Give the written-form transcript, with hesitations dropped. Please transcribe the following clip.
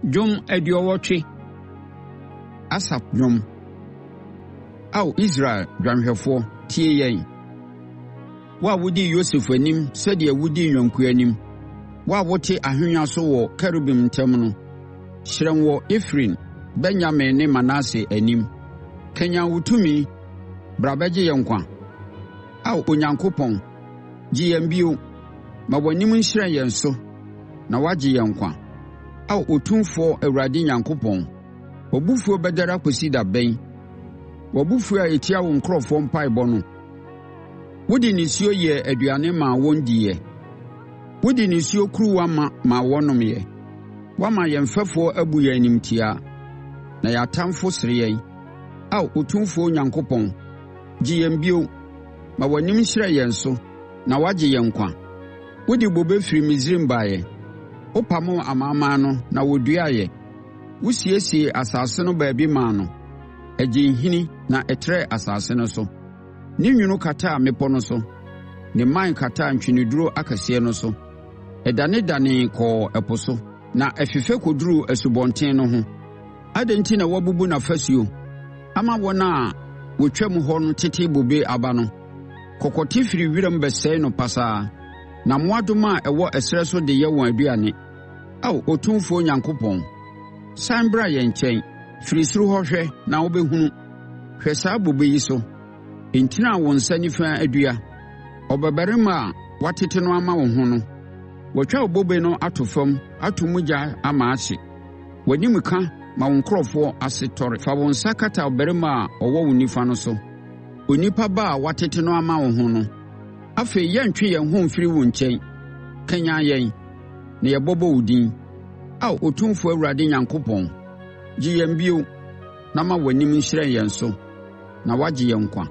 Dwom 80. Asaf dwom. Ao Israel Dwanhwɛfoɔ, tie yɛn, wo a wodii Yosef anim sɛdeɛ wodi nnwankuo anim; wo a wote ahennwa so wɔ Kerubim ntam no, hyerɛn wɔ Efraim, Benyamin ne Manase anim. Kanyane wo tumi, bra bɛgye yɛn nkwa. Ao Onyankopɔn, gye yɛn bio; ma w'anim nhyerɛn yɛn so na wɔagye yɛn nkwa. Ao Otumfoɔ Awurade Onyankopɔn, w'abofuo bɛdɛre akɔsi da bɛn, w'abofuo a ɛtia wo nkurɔfoɔ mpaeɛbɔ no? Wode nisuo yɛɛ aduane maa wɔn diiɛ; wode nisuo kuruwa ma maa wɔnomeeɛ. Woama yɛn mfɛfoɔ abu yɛn animtiaa, na yɛn atamfoɔ sere yɛn. Ao Otumfoɔ Onyankopɔn, gye yɛn bio; ma w'anim nhyerɛn yɛn so, na wɔagye yɛn nkwa. Wode bobe firi Misraim baeɛ; wopamoo amanaman no na wɔduaeɛ. Wosiesiee asase no baabi maa no; ɛgyee nhini na ɛtrɛɛ asase no so. Ne nwunu kataa mmepɔ no so, ne mman kataa ntweneduro akɛseɛ no so. Ɛdanedanee kɔɔ ɛpo so, na ɛfefɛ kɔduruu asubɔnten no ho. Adɛn enti na woabubu n'afasuo ama wɔn a wɔtwam hɔ tete bobe aba no? Kɔkɔte firi wiram bɛsɛe no pasaa, na mmoadoma a ɛwɔ ɛserɛ so de yɛ wɔn aduane. Ao Otumfoɔ Onyankopɔn, sane bra yɛn nkyɛn; firi soro hɔ hwɛ na wobɛhunu. Hwɛ saa bobe yi so, ntini a wo nsa nifa adua, ɔbabarima a woatete no ama wo ho no. Wɔatwa wo bobe no ato fam ato mu ogya ama ahye. W'animka ma wo nkurɔfoɔ ase tɔre. Fa wo nsa kata ɔbarima a ɔwɔ wo nifa no so, onipa ba a woatete no ama wo ho no. Afei yɛrentwe yɛn ho mfiri wo nkyɛn! Kanyane yɛn, na yɛbɛbɔ wo din. Ao Otumfoɔ Awurade Nyankopɔn, gye yɛn bio, na ma w'anim nhyerɛn yɛn so, na wɔagye yɛn nkwa.